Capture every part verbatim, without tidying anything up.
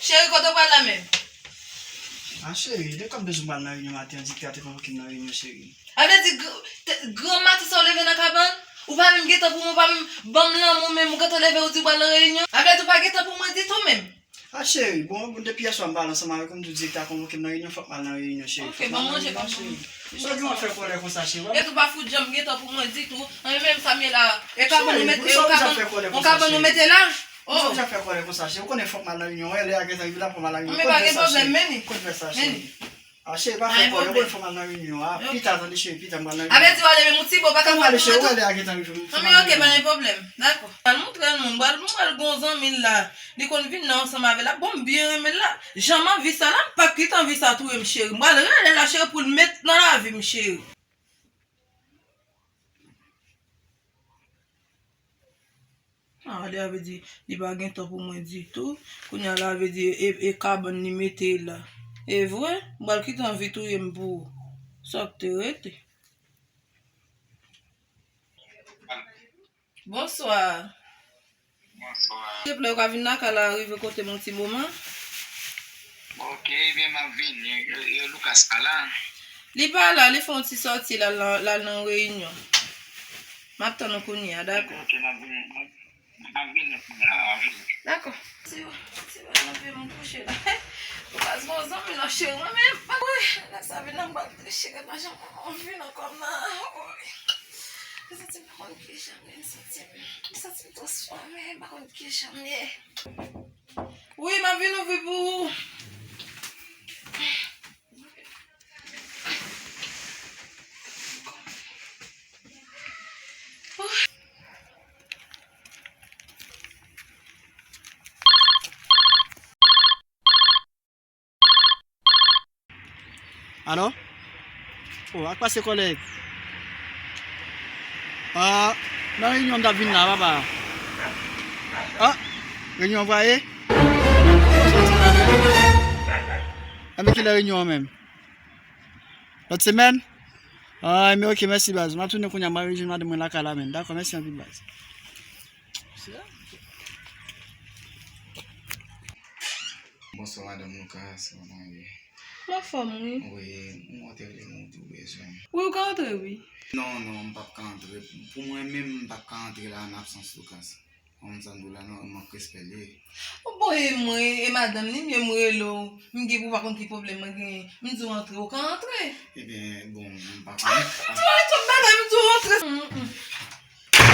Cheri, kote w pral la menm? A cheri, depi w ap bezwen m pral nan reyinyon maten an, di te a te konvoke m nan reyinyon, cheri. A vle di, gr-, te, gran maten sa w leve nan kabann? Ou pa menm gen tan pou mwen, ou pa menm ban m lanmou menm, ou gentan leve, ou di w pral nan reyinyon? A vle di, ou pa gen tan pou mwen ditou menm? A cheri, bon, bon, depi yè swa m pale ansanm avèk ou, m di w direktè a konvoke m nan reyinyon, fòk m al nan reyinyon, cheri. Ok, fòk m al nan reyinyon, cheri. Ou pa gen w ap fè kòlè konsa, cheri. Epi ou pa fout janm gen tan pou mwen ditou. Anyen menm sa m ye la. E kabann nou mete, e kabann nou mete la. Oh. Sa w ap fè kòlè konsa, cheri? Ou konnen fòk m al nan reyinyon, wè, lè a gentan rive la, fòk m al nan reyinyon. Kote vès la, cheri? Kote vès la, cheri? A cheri, pa fè kòlè, ou konnen fòk m al nan reyinyon a. Pita, tande, cheri, pita, m al nan reyinyon. A vè di w ale menm, ou ti bo, pa ka fè pou mwen tou. Wè, lè a gentan rive, m fòk m al nan reyinyon. Anyen, ok, pa gen pwoblèm. Dakò. Al montre nou, m pral, m pral gon zanmi l la. Li konn vin nan ansanm avè l, l ap bon, m byen renmen l la. Jan m anvi sa la, m p ap kite anvi sa touye m, cheri. M pral rele l la, cheri, pou l met nan lavi m, cheri. Ah, li a vle di, li pa gen tan pou mwen ditou. Kounye a la vle di, e, e kabann li mete la. E vre, m pral kite anvi touye m pou ou. Sa k te rete. Bonswa. Bonswa. Silvouplè, ou ka vin lakay la, rive kote m yon ti moman? Ok, ebyen, m ap vini. E, e, Lucas pa la? Li pa la, li fè yon ti sòti, l al nan, l al nan reyinyon. M ap tann ou kounye a, dakò? Ok, m ap vini, m ap, m ap vini kounye a, m ap vini. Dakò. Ti, ti, m kouche la. Lucas, bon, zanmi nan cheri, mwen menm, pa, wi, lè sa vin nan, m pa cheri, pa janm anvi nan kò m nan. Wi. M santi m pa konn kijan m ye, m santi, m santi m transfòme, m pa konn kijan m ye. Wi, m ap vin ouvri pou ou. Alo? O, ak pase kòlèg. Ah, nan reyinyon m t ap vin la, papa. Ah, reyinyon an va ye? Enben, kilè reyinyon an menm? Lòt semèn? Ah, enben, ok, mèsi, baz. M ap tounen kounye a, m al rejwenn madanm mwen lakay la menm. Dakò, mèsi anpil, baz. Bonswa, madanm Lucas, kòman w ye? M anfòm, wi. Wi, m wè w te rele m, ou di w bezwen m. Wi, ou ka antre, wi. Non, non, m p ap ka antre. Pou mwen menm, m p ap ka antre la an absans Lucas. Kòm sa m di w la, non, mank respè l ye. Bon, e mwen, e madanm li, m ye, m rele w, m gen pou w pa konn ki pwoblèm mwen genyen. M di w antre, ou ka antre. Ebyen, bon, m pa konn. Ah, m di w, e tout bagay, m di w antre. Mm, mm.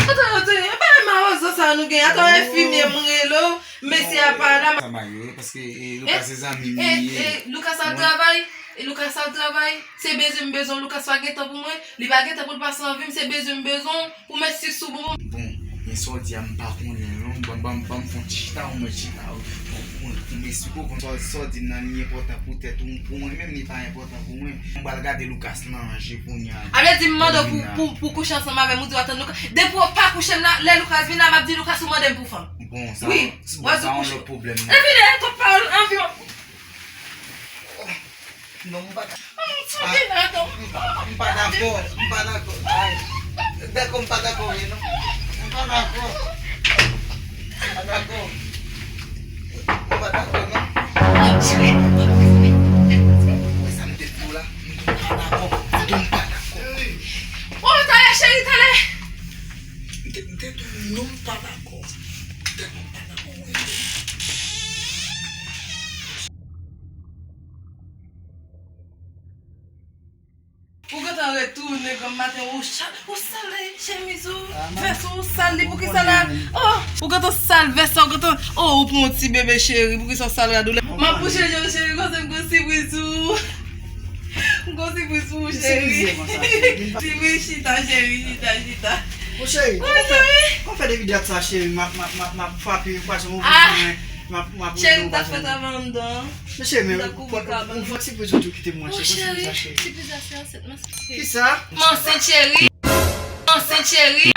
Atò, atò, e pa mawozo sa nou gen. Atò, enfimye, m rele w, mesye a pa la. Sa m al yo, paske, e, Lucas se zanmi m li ye. E, Lucas al travay, e, Lucas al travay. Se bezwen m bezwen w, Lucas pa gen tan pou mwen. Li pa gen tan pou l pase anvi m, se bezwen m bezwen w pou met sik sou bonbon. Bon, men sa w di a, m pa konnen non. Ban, ban, ban m fè yon ti chita, ou mèt chita. Ou, ou, ou m esplike w, sa, sa w di m nan li enpòtan pou tèt ou, pou mwen menm li pa enpòtan pou mwen. M pral gade Lucas nan je kounye a. A vle di m mande w pou, pou, pou kouche ansanm avè m, ou di w atann Lucas. Depi w pa kouche m la, lè Lucas vin la, m ap di Lucas ou mande m pou fanm. Bon, sa, wi, bon, sa yon lòt pwoblèm. Epi lè tou pa anvi. Non, m pa, m pa, m pa dakò, m pa dakò. Ay, dakò, m pa dakò, wi, non. M pa dakò. M pa dakò. M pa dakò, non. Wè sa m te di w la? M di m pa dakò. M di m pa dakò. Oh, talè, cheri, talè. M te, m te di w non, m pa dakò. M te di w m pa dakò, wi. Ou gentan retounen granm maten, ou sal, ou sal chemiz ou, vès ou, ou sal li, poukisa la? Oh, ou gentan sal vès la, ou gentan, oh, ou pran yon ti bebe cheri, poukisa w sal rad ou la? M ap kouche je w cheri, kote m gon sipriz pou ou. M gon sipriz pou ou cheri. Sipriz chita cheri, chita, chita. Bon cheri, kòman fè, kòman fè depi dat sa cheri, m ap, m ap, m ap, m ap frape yon pwason, ou pran mwen, m ap, m ap. Cheri, m t ap fè travay anndan. Mesye, men ou fè ti prizon tou kite mwen, cheri. Cheri, ti prizon se ansent, m ansent, cheri. Kisa? M ansent, cheri. M ansent, cheri.